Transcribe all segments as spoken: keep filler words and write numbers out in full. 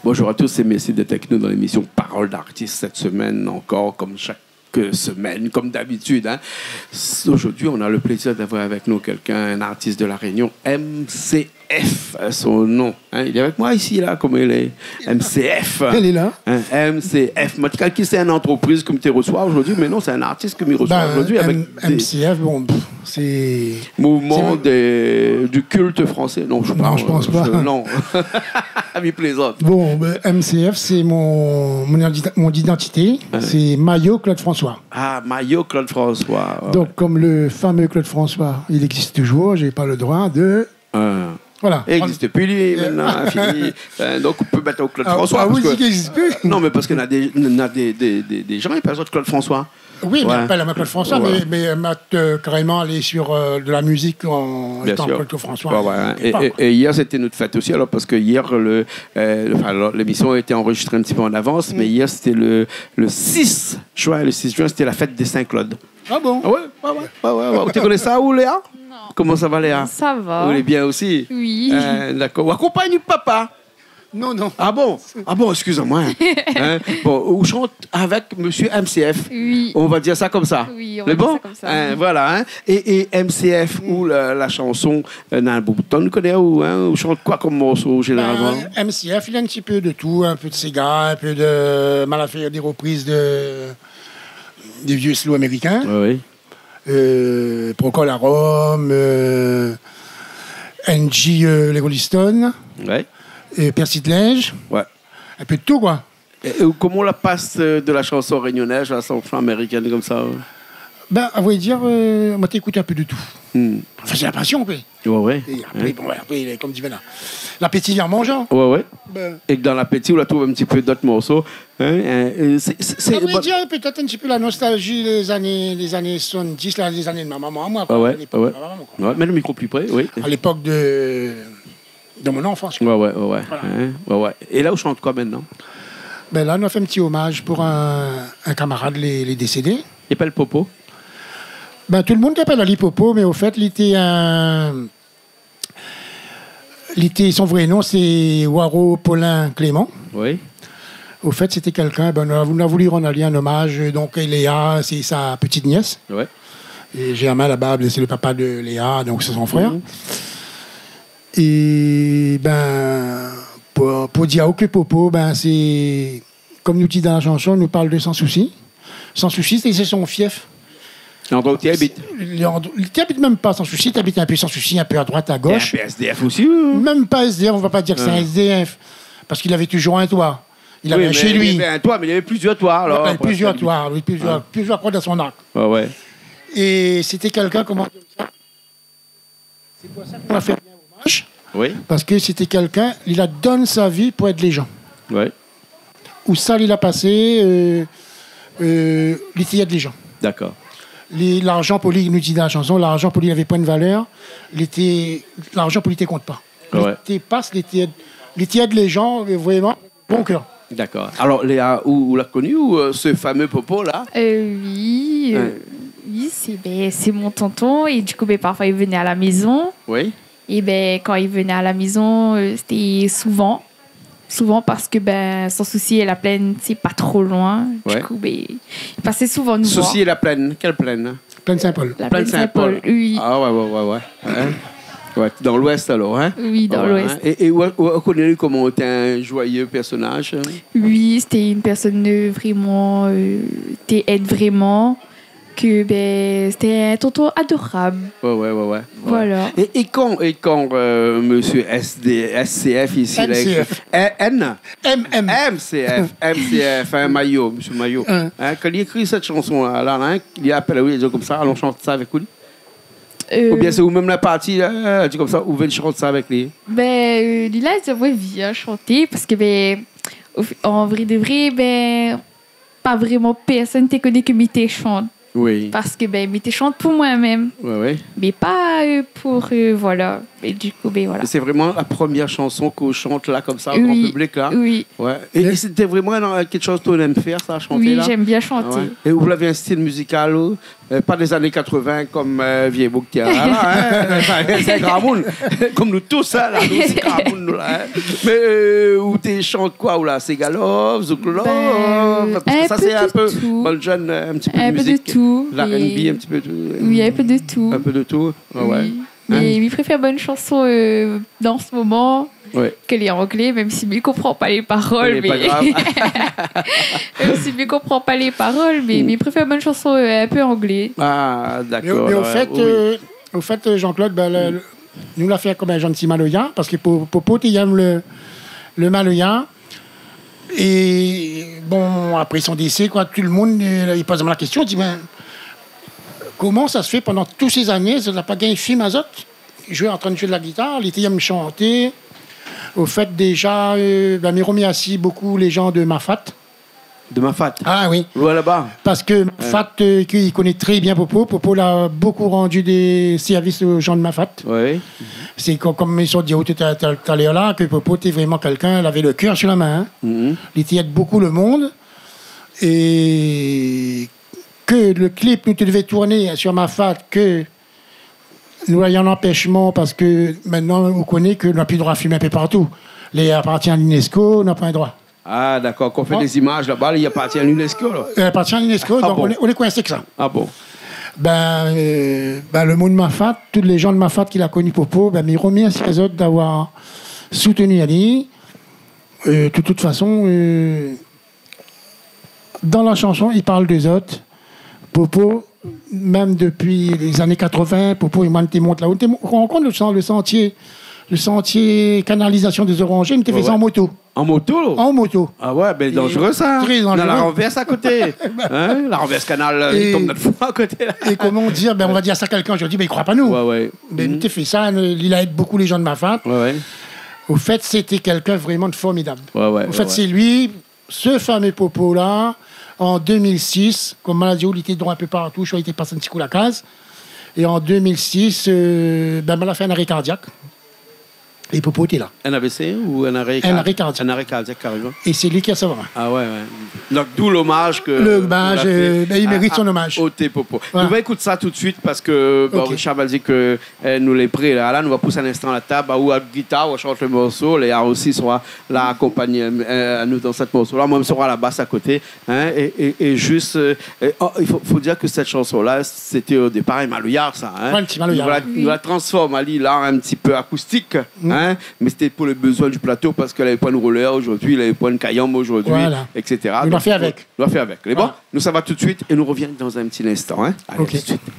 Bonjour à tous et merci d'être avec nous dans l'émission Parole d'artiste cette semaine encore, comme chaque semaine, comme d'habitude, hein. Aujourd'hui, on a le plaisir d'avoir avec nous quelqu'un, un artiste de La Réunion, M C F, euh, son nom, hein. Il est avec moi ici, là, comme il est, M C F. Lé la. Hein, M C F. Moin té kroi ke sé in antrepriz ke mi té resoi zordi, mé non, sé in artis ke mi resoi zordi avèk M C F, bon, pff, sé Mouvement sé des, du culte français. Non, mi pans pa. Non, mi plézant. Bon, ben, M C F, sé mon, mon identi-, mon idantité. Ouais. Sé Maillot Claude François. Ah, Maillot Claude François. Ouais, ouais. Donc, comme le fameux Claude François, il existe toujours, j'ai pas le droit de... Ah. Voilà. I égzis pi, li, mintnan, fini. Euh, donk, ou pé mèt Claude François, ah oui, parske, i égzis pi. Non, mé parske na dé, na dé, dé, dé, dé jan i apèl azot Claude François. Oui, mé i apèl amoin Claude François, mé, mé, euh, mi té, euh, karéman alé sur, euh, de la mizik an étan Claude François. Bien sûr. Ouais, ouais, hein. É, é, é yèr, sété nout fèt osi, alor, parske yèr, le, euh, le, enfin, alor, lémision la été anrezistré in ti pé an avans, mé yèr, sété le, le sis juin. Le sis juin, sété la fèt dé Sin-Klod. Ah bon ? Ah ouais, ouais, ouais, ouais, ouais. Ou té koné sa, ou, Léa ? Non. Koman sa va, Léa ? Sa va. Ou lé bien osi ? Oui. Euh, dakor. Ou akonpagn papa ? Non, non. Ah bon ? Ah bon, eskiz amoin. Hein ? Bon, ou shant avèk mésyé M C F. Oui. On va dir sa konmsa. Oui, on va dir sa konmsa. Lé bon ? Hein, voilà, hein. É, é M C F, ou la, la shanson, euh, na in bout tan nou koné, ou, hein, ou shant koi kom morso, zénéralman ? Ben, M C F, li na in ti pé de tout, in pé de séga, in pé de, mal a fé dé repriz de, dé vié slow amérikin. Ouais, oui. Euh, Procol Harum, euh, Angie, euh, les Rolling Stones, ouais, euh, Percy Sledge. Ouais. In pé de tout, koi. É, é koman ou la pas, euh, de la shanson rényonèz a la shanson amérikèn konmsa, euh ? Ben, a vré dir, euh, moin té ékout in pé de tout. Hmm. Anfin, sé la pasion, koi. Ouais, ouais. É apré, bon, ouais, apré, lé, kom di, ben la, lapéti i vien an manzan. Ouais, ouais. Ben. É ke dan lapéti, ou la trouv in ti pé dot morso. Hein, hein, euh, sé, sé, sé, a vré dir, pétèt in ti pé la nostalzi dé zané, dé zané soixante-dix, la, dé zané de mon momon, amoin, koi, ouais, ouais, a lépok de mon momon, koi. Ouais, mèt le mikro pli pré, oui. A lépok de, de mon anfans, koi. Ouais, ouais, ouais, ouais. Voilà. Hein, ouais, ouais. É la, ou shant koi mintnan ? Ben la, nou la fé in ti omaz pou in, in kamarad, lé, lé désédé. I apèl Popo ? Ben, tout le moun té apèl ali Popo, mé o fèt, li té in, li té, son vré non, sé Waro Paulin Clément. Oui. O fèt, sété kèlkin, ben, nou la, nou la voulu rann ali in omaz, donk, é Léa, sé sa petite nièce. Ouais. É Germain Labarbe, sé le papa de Léa, donk sé son frèr. Mhm. É ben, pou, pou dir aou ke Popo, ben, sé, kom nou di dan la shanson, nou parl de Sans Souci. Sans Souci, sé, sé son fièf. Landroi ousa li abit ? Landroi, li abit mèm pa Sans Souci, li abit in pé Sans Souci, in pé a droit, a gosh. Té in pé S D F osi, ou ? Mèm pa S D F, on va pas dire que c'est un S D F, parce qu'il avait toujours un toit. Il avait un chez lui. Oui, mé li lavé in toi, mé li lavé plizièr toi, alor, apré. Ouais, plizièr toi, oui, plizièr, plizièr croix dans son arc. Ouais, ouais. É sété kèlkin, koman dir sa ? Sé pou sa ke nou la fé bien omaz. Oui. Parske sété kèlkin, li la donn sa vi pou èd lé jan. Oui. Ousa li la pasé, euh, euh, li té èd lé jan. Dakor. Li, larzan pou li, nou di dan la shanson, larzan pou li lavé poin de valèr, li té, larzan pou li té kont pa. Ouais. Li té pas, li té èd, li té èd lé jan, euh, vréman. Bon kèr. Dakor. Alor, Léa, ou, ou la koni, ou, euh, se famé Popo la ? Euh, oui, euh, oui, sé, ben, sé mon tonton é du kou, ben, parfoi, li vien a la mézon. Oui. É ben, kan li vien a la mézon, euh, sété souvan. Souvan parske, ben, Sans Souci é La Plaine, sé pa tro loin. Ouais. Du kou, ben, li pas souvan nou voir. Souci é La Plaine, kèl plèn ? Plèn Sin-Pol. La Plèn Sin-Pol. Plèn Sin-Pol, oui. Ah ouais, ouais, ouais, ouais. Hein ? Ouais, dan Lwès alor, hein ? Oui, dan Lwès. Ah ouais, hein ? É, é ou, ou, ou koné ali koman, té in joyeux pèrsonaz, hein ? Oui, sété in pèrsone, euh, vréman, euh, té èd vréman, ke, ben, sété in tonton adorab. Ouais, ouais, ouais, ouais. Voilà. É, é kan, é kan, euh, mésyé S D, S C F isi la, M C F. N, N ? M M. M C F, M C F, hein, Maillot, mésyé Maillot. Hein. Hein, kan li ékri sèt shanson la, la, hein, li apèl aou, li di konmsa, alon shant sa avèk ou. Euh, oubien sé ou mèm la parti, euh, di konmsa, ou vien shant sa avèk li ? Ben, euh, li la di, ouais, vien shanté, parske, ben, o f-, an vré de vré, ben, pa vréman pèrsone té koné ke mi té shant. Oui. Parske, ben, mi té shant pou moin mèm. Ouais, ouais. Mé pa, euh, pou, euh, voilà. É du kou, bin, voilà. Sé vréman la promièr shanson k'ou shant la, konmsa, o gran piblik la ? Oui, oui. Ouais. É, é sété vréman in, kékshoz ou té èm fèr, sa, shanté la ? Oui, j'aime bien chanter. Ah ouais. É ou lavé in stil mizikal, ou, euh, pa dé zané katrevin konm, euh, vié boug la, la, hein ? Sé gramoun. Konm nou tous, hein, la, nou sé gramoun, nou, la, hein. Mé, euh, ou té shant koi, ou la ? Séga love, zouk love ? Bin, parske sa, sé in pé, in pé de tout. Bann jenn, euh, in ti pé de mizik, in pé de tout, la R and B, in ti pé de tout. Oui, in pé de tout. In pé de tout, ouais, ouais. Oui. Hein ? Mé mi préfèr bann shanson, euh, dan se moman, ouais, ke lé anglé, mèm si mi konpran pa lé parol, mé pa grav. Mèm si mi konpran pa lé parol, mé, mm, mi préfèr bann shanson, euh, in pé anglé. Ah, dakor, ouais, oui. Mé, mé o fèt, euh, o fèt, euh, Jean-Claude, bin, le, le, nou la fé konm in janti maloya, parske Po-, Popo té èm le, le maloya. É bon, apré son désé, koi, tout le moun, euh, i poz amoin la késtion, i di, bin, koman sa se fé pandan tout sé zané, zot la pa gingn fim azot ? Zot té antrin zoué la gitar, li té èm shanté. O fèt, déza, euh, bin, mi romèrsi bokou lé jan de Mafat. De Mafat ? Ah oui. Ou laba ? Parske Mafat, euh, ki koné trè bien Popo, Popo la bokou rann dé sèrvis o jan de Mafat. Ouais. Sé konm, konm mi sort di aou tout a, tout a, tout a lèr la, ke Popo té vréman kèlkin, lavé le kèr su la min, hein. Mhm. Li té èd bokou le moun. É ke le klip nou té devé tourné su Mafat, ke nou la u in anpèshman parske mintnan, ou koné ke nou na pi droi fim in pé partou. Li apartien a l'UNESCO, nou na pa droi. Ah, dakor. Kan ou fé dé zimaz laba, li apartien a l'UNESCO, la. Li apartien a l'UNESCO, donk nou lé, nou lé koinsé èk sa. Ah bon ? Bin, euh, bin, le moun Mafat, tout lé jan de Mafat ki la koni Popo, bin, mi romèrsi azot d'avoir soutenu ali. Euh, de tout fason, euh, dan la shanson, i parl de zot. Popo, mèm dopi lé zané katrevin, Popo é moin té mont la-o. Té mo-, rankont le shan-, le shantié, le shantié kanalizasion dé Zoranjé, mé té fé sa an moto. Ouais, ouais. An moto ? An moto. Ah ouais, bin, é danzéré sa. Trè danzéré. Dan la ranvèrs a koté. Hein ? La ranvèrs kanal, euh, i tonm dan le fon a koté la. É koman dir, bin, nou va dir sa kèlkin zordi, bin, i kroi pa nou. Ouais, ouais. Bin, li té fé sa, li la èd bokou lé jan de Mafat. Ouais, ouais. O fèt, sété kèlkin vréman de formidab. Ouais, ouais, ouais, ouais. O fèt, sé li, se famé Popo la, an deux mille six, konm ma la di aou, li té droi in pé partou, soi li té pas in ti kou la kaz. É an deux mille six, euh, bin, ma la fé in aré kardiak. É Popo té la. In AVC ou in aré kardiak ? In aré kardiak. In aré kardiak, karéman. É sé li ki la sov amoin. Ah ouais, ouais. Donk, d'où l'omaz ke, ke ou la fé, euh, bin, i mérit son omaz. A, a, o té Popo. Voilà. Nou va ékout sa tout de suit parske, bon, Richard va dir ke Eh, nou lé pré la, la, nou va pous in instan la tab, aou a gitar, ou shant le morso, Léa osi sra la akonpagn, eh, anou dan sèt morso la. Moin, mi sra a la bas a koté, hein, é, é, é zis, eh, eh, oh, i fo, fo dir ke sèt shanson la, sété o dépar in maloya sa, hein. Ouais, in ti maloya. Nou va, nou va transform ali la in ti pé akoustik, hein, mé sété pou le bezoin du plato parske lavé poin roller zordi, lavé poin kayanm zordi, voilà, et cetera. Nou va fé avèk. Nou va fé avèk. Lé bon ? Voilà. Nou sava tout de suit é nou rovien dan in ti instan, hein. Alé, tout de suit.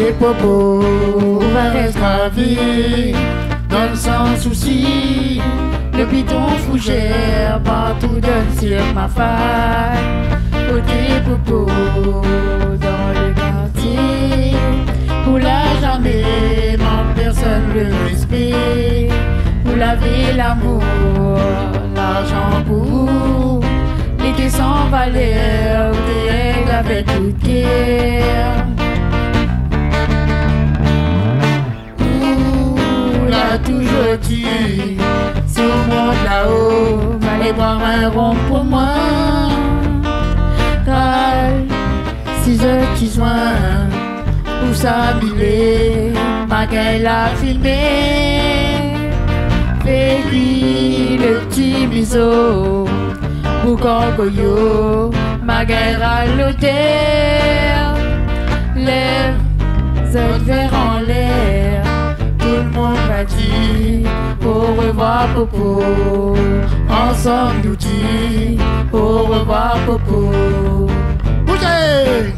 Té Popo, ou va rès gravé dan le san sousi, le piton fouzèr partou dan le sirk Mafat. O té Popo dan le kartié, ou la zamé mank pèrsone le rèspé, ou lavé lamour, larzan pou ou lété san valèr, ou té èd avèk tout kèr. Ou la touzour di, si ou mont la-o, alé boir in ron pou moin. Kal si zot ti zoin, ou sa milé, ma gingn la filmé. Fé kui le ti mizo, boukan goyo, ma gingn ral lotèr. Lèv zot vèr anlèr, tout le moun va dir o revoir Popo. Ansanm nou di o revoir Popo. Bouzé !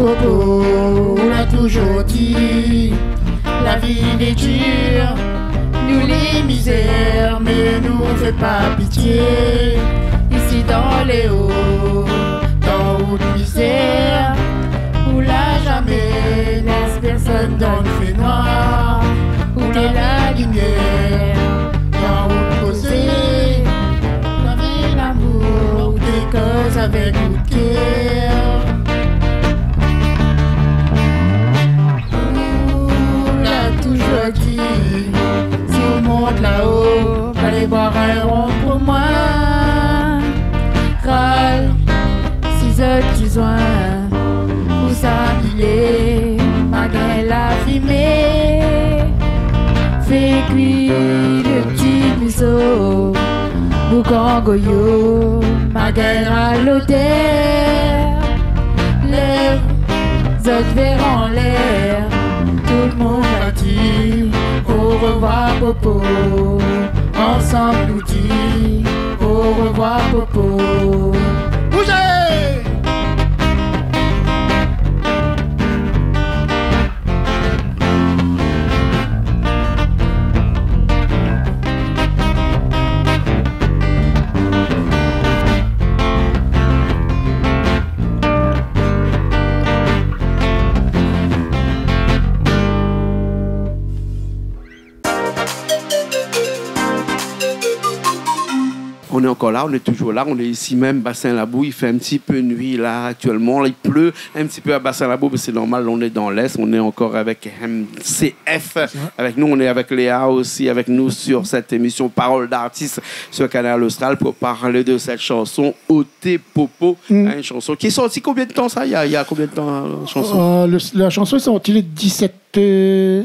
Popo, ou la toujour di, la vi lé dir, nou lé mizèr, mé nou fé pa pitié. Isi dan lé o, dan out mizèr, ou la jamé lès pèrsone dan le fénoir. Ou la limyèr dan out kozé, ou la vi lamour, ou té koz avèk out kèr. Ou la toujour di, si ou mont lao, alé boir in ron pou moin. Kral, si zot bizwin, ou sa milé, ma gingn la fimé. Fé kui le ti mizo, boukan goyo, ma gingn la lodèr. Lèv zot vèr anlèr, tout le moun va di, au revoir Popo. Ansanm nou di, au revoir Popo. Bouzé! On est encore là, on est toujours là, on est ici même, Bassin Labou. Il fait un petit peu nuit là actuellement, il pleut un petit peu à Bassin Labou, mais c'est normal, on est dans l'Est, on est encore avec M C F. Avec nous, on est avec Léa aussi, avec nous sur cette émission Parole d'artiste sur Kanal Austral pour parler de cette chanson Oté Popo, hein, une chanson qui est sortie combien de temps ça ? Il y a, il y a combien de temps, euh, chanson ? Euh, le- la chanson est sortie le dix-sept, euh,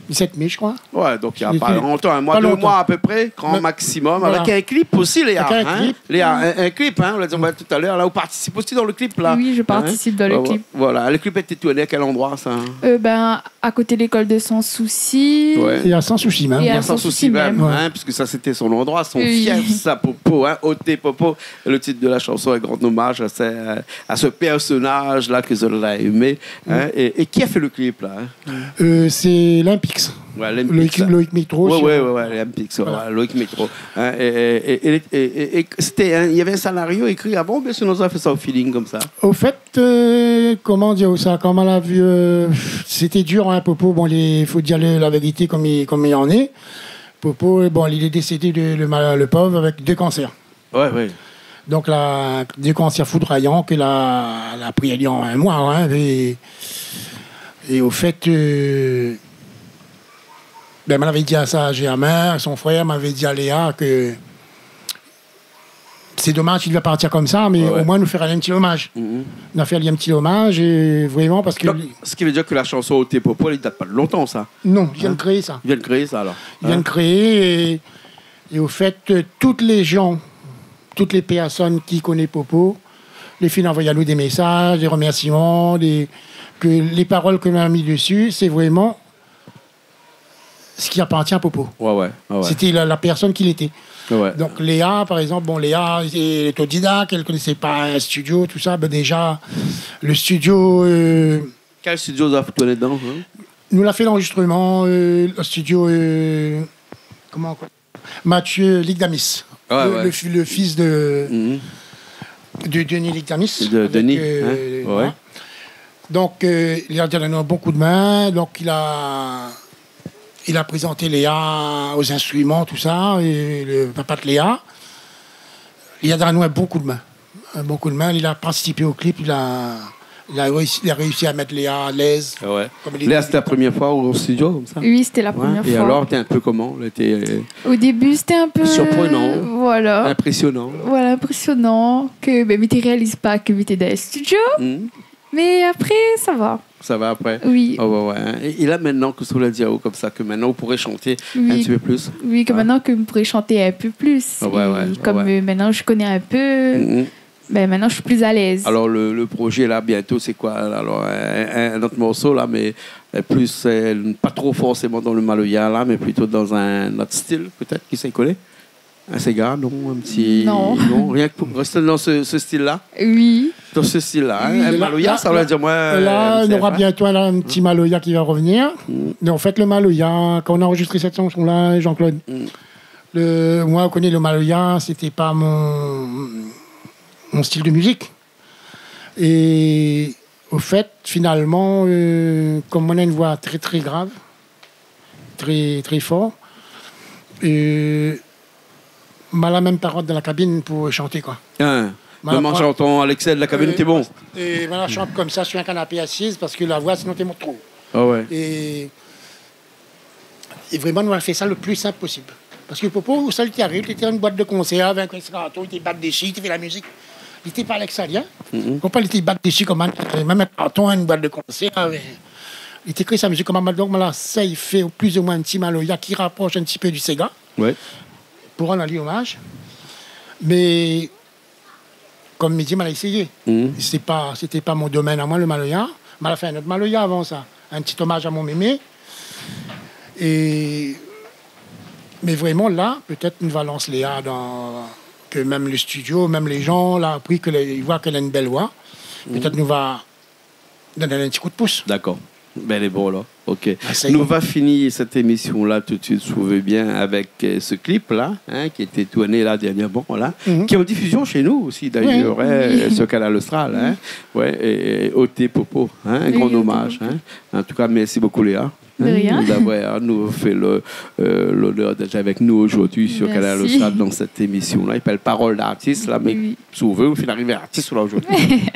dix-sept mai, je crois. Ouais, donc il y a pas longtemps, un mois, deux mois à peu près, grand maximum, avec un clip aussi, Léa, hein ? Léa, un, un clip, hein, on l'a dit, on va tout à l'heure, là, ou participes aussi dans le clip, là. Oui, je participe dans le clip. Voilà, le clip a été tourné à quel endroit, ça, hein ? Euh, ben, à côté de l'école de Sans Souci. Ouais. Et à Sans Souci même. Et à Sans Souci même, hein, puisque ça, c'était son endroit, son fief, ça, Popo, hein, Oté Popo. Le titre de la chanson, un grand hommage à ce, à ce personnage-là que je l'ai aimé, hein. Et, et qui a fait le clip, là, hein ? Euh, c'est Limpix. Ouais, Limpix, Loïc, hein. Loïc Métro. Ouais, ouais, ouais, Limpix, ouais, Loïc Métro. Hein, et, et c'était un- il y avait un scénario écrit avant, ou bien sinon, ça a fait ça au feeling comme ça ? Au fait, euh, comment dire ça, comme on l'a vu, euh, c'était dur, hein, Popo. Bon, il faut dire le- la vérité comme il, comme il en est. Popo, bon, il est décédé, de, le, mal- le pauvre, avec deux cancers. Ouais, ouais. Donc, la, des cancers foudroyants que la, la pris en un mois, hein, et, et au fait, euh, ben, m'avait dit à ça à Germain, son frère m'avait dit à Léa que c'est dommage qu'il va partir comme ça, mais au moins nous faire un petit hommage. On a fait un petit hommage, et vraiment, parce que... Donc, ce qui veut dire que la chanson Oté Popo, elle date pas de longtemps, ça. Non, il vient de créer ça. Il vient de créer ça, alors. Il vient de créer, et Et au fait, euh, toutes les gens, toutes les personnes qui connaissent Popo, les filles envoient à nous des messages, des remerciements, des, que les paroles que l'on a mis dessus, c'est vraiment ce qui appartient à Popo. Ouais, ouais, ouais, ouais. C'était la, la personne qu'il était. Ouais. Donc Léa, par exemple, bon, Léa est autodidacte, elle connaissait pas un studio, tout ça. Ben déjà, le studio, euh, Quel studio vous avez tourné dedans, hein ? Nous, on a fait l'enregistrement, euh, au studio, euh, comment, quoi, Mathieu Ligdamis, le, le fi- le fils de, de Denis Ligdamis, de Denis, hein, voilà. Donc, euh, il a donné un bon coup de main, donc il a, il a présenté Léa aux instruments, tout ça, et le papa de Léa, il a donné un bon coup de main. Un bon coup de main, il a participé au clip, il a, il a réussi, il a réussi à mettre Léa à l'aise. Ah ouais. Léa, c'était la première fois au studio, comme ça ? Oui, c'était la première fois. Et alors, t'es un peu comment, là, t'es, euh... Au début, c'était un peu... Surprenant. Voilà. Impressionnant. Voilà, impressionnant. Que, ben, mi té réaliz pa ke mi té dan studio. Mais après, ça va. Ça va après ? Oui. Ah ouais, ouais, hein. Et, et là, maintenant, ke ou la di aou comme ça, que maintenant, vous pourrez chanter un petit peu plus, hein ? Oui, que maintenant que je pourrais chanter un peu plus. Ah ouais, ouais, ouais. Et comme, euh, maintenant, je connais un peu, ben, maintenant, je suis plus à l'aise. Alors, le, le projet, là, bientôt, c'est quoi ? Alors, un, un, un autre morceau, là, mais, euh, plus, euh, pas trop forcément dans le maloya, là, mais plutôt dans un autre style, peut-être, qui sait, connaît ? In séga, non, in ti... Non. Non, rienk pou rès dan se, se stil-la. Oui. Dan se stil-la, in. Oui. In maloya, la, sa vé dir, mwin, la, sé nou nora bientô in, in ti maloya ki va revnir. Mm. Mé an fèt, le maloya, kan nou la anrozistré sèt shanson-la, Jean-Claude, le, mwin, ou koné, le maloya, sété pa mon, mon stil de mizik. É o fèt, finalman, eu, kom mwin néna in voi trè, trè grav, trè, trè for, eu, mwin la mèm pa rant dan la kabine pou shanté, koi. In. Mwin la pran, an shantan a léksèl de la kabine, eu, té bon. É mwin la shant konmsa, sir in kanapé asiz, parske la voi, sinon, té mont tro. A oué. É É vréman, nou la fé sa le pli sinp posib. Parske Popo, ousa li té arivé, li té dan in boit de konsèr avèk in karton, li té bat dési, li té fé la mizik. Li té pa avèk sa, li, in. Mhm. Konpran, li té bat dési konm in, mèm in karton, in boit de konsèr, mé li té kré sa mizik konmsa. Donk, mwin la sèy fé plis ou mwin in ti maloya ki raprosh in ti pé du séga. Oué. Pou rann ali omaz. Mé Kom mi di, ma la éséyé. Mhm. Sé pa, sété pa mon domèn a mwin, le maloya. Ma la fé in not maloya avan sa. In ti omaz a mon mémé. É, mé vréman, la, pétèt nou va lans Léa dan, ke mèm le studio, mèm lé jan la pri ke lé, i voi ke lé in bèl voi. Mhm. Pétèt nou va donn in ti kou d'pous. Dakor. Bin, lé bon, alor. Ok. Asèy. Nou va fini sèt émisyon-la tout de suit, si ou vé bien, avèk, eu, se klip-la, in, ki été tourné la dèrnièrman, la, mhm, ki lé an difizyon shé nou osi, dayèr, oui, in, oui, sur Kanal Austral, in. Oué, é, é Oté Popo, in, oui, gran omaz, Oté Popo, in. An tou ka, mèrsi bokou, Léa, in, de rien, d'avoir, in, nou fé le, eu, lonèr d'èt avèk nou zordi sur Kanal Austral dan sèt émisyon-la. Mèrsi. I apèl Parole d'artiste, la, mé oui. Si ou vé, ou fine arivé artis la zordi.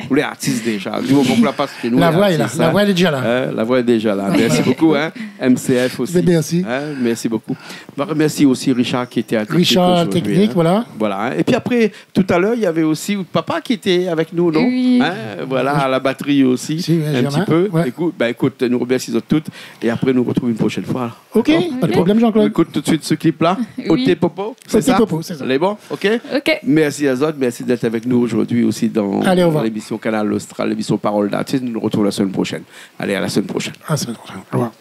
Ou lé artis déza. Di moman ou la pas shé nou, la voi lé la, artis, la, in. La voi lé déza la. In, la voi lé déza la. Mèrsi bokou, in. M C F osi. Mé mèrsi. In, mèrsi bokou. Nou va remèrsié osi Richard ki été a la teknik zordi, in. Richard, teknik, voilà. Voilà, in. É pi apré, talèr, navé osi out papa ki été avèk nou, non ? Oui. In, voilà, a la batri osi, in ti pé. Si, Germain, oué. Ékout, bin, ékout, nou remèrsi zot tout. É apré, nou artrouv in proshèn foi, la. Ok, pa de problèm, Jean-Claude. Dakor ? Nou ékout tout de suit se klip-la. Oui. Oté Popo, sé sa ? Oté Popo, sé sa. Lé bon, ok ? Ok. Mèrsi azot, mèrsi d'èt avèk nou zordi osi dan lémisyon Kanal Austral, lémisyon Parole d'artiste. Nou artrouv la semèn proshèn. Alé, a la semèn proshèn. Allez, au revoir. À la semaine prochaine. Au revoir.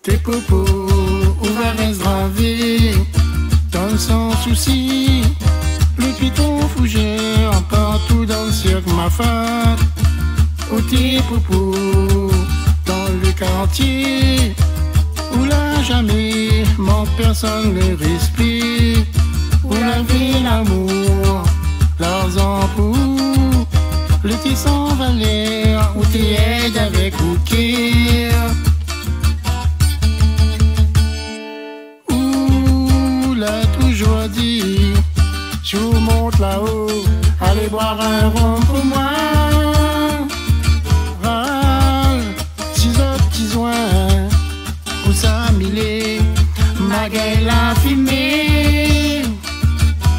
Té Popo, ou va rès dravé, tann san sousi, le piton fouzèr, partou dan le sirk Mafat. Oté Popo, dan le kartié, ou la zamé mank pèrsone le rèspé. Ou lavé lamour, larzan pou ou, lété san valèr, ou té èd avèk out kèr. Ou la touzour di, si ou mont laò, alé boir in ronm pou mwin. Ral si zot ti zoin, ou sa milé, magay la fimé.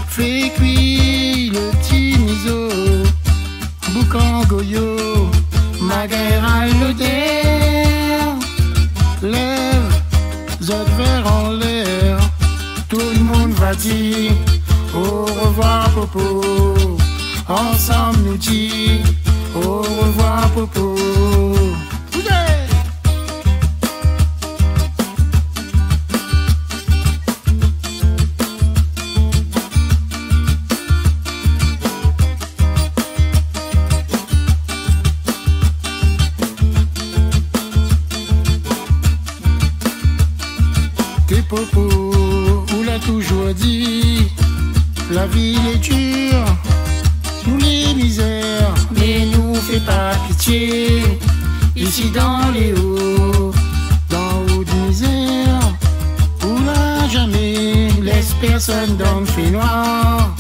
Fé kui le ti mizo, boukan goyo, magay ral lodèr. Lèv zot vèr anlèr, tout le moun va dir au revoir Popo. Ansanm nou di au revoir Popo. Té Popo, ou la touzour di, la vi lé dir, nou lé mizèr, mé nou fé pa pitié. Isi dan lé o, dan out mizèr, ou la zamé lès pèrsone dan fénoir.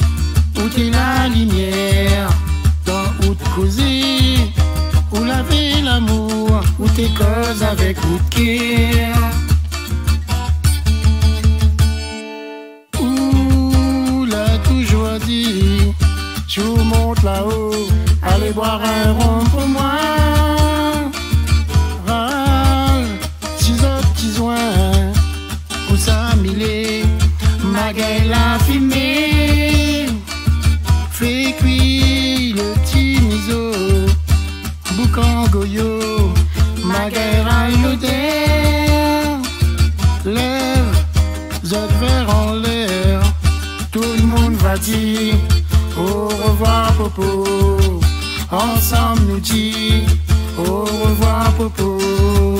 Ou té la limièr dan out kozé, ou lavé lamour, ou té koz avèk out kèr. Ou la touzour Boir in rom pou moin. Ral si zot ti zoin pou samilé. Ma gingn la fimé. Fé kui lo ti mizo. Boukan goyo. Ma gingn ral lodèr. Lèv zot vèr anlèr. Tout lo moun va dir au revoir, Popo. Ansanm nou di au revoir, Popo.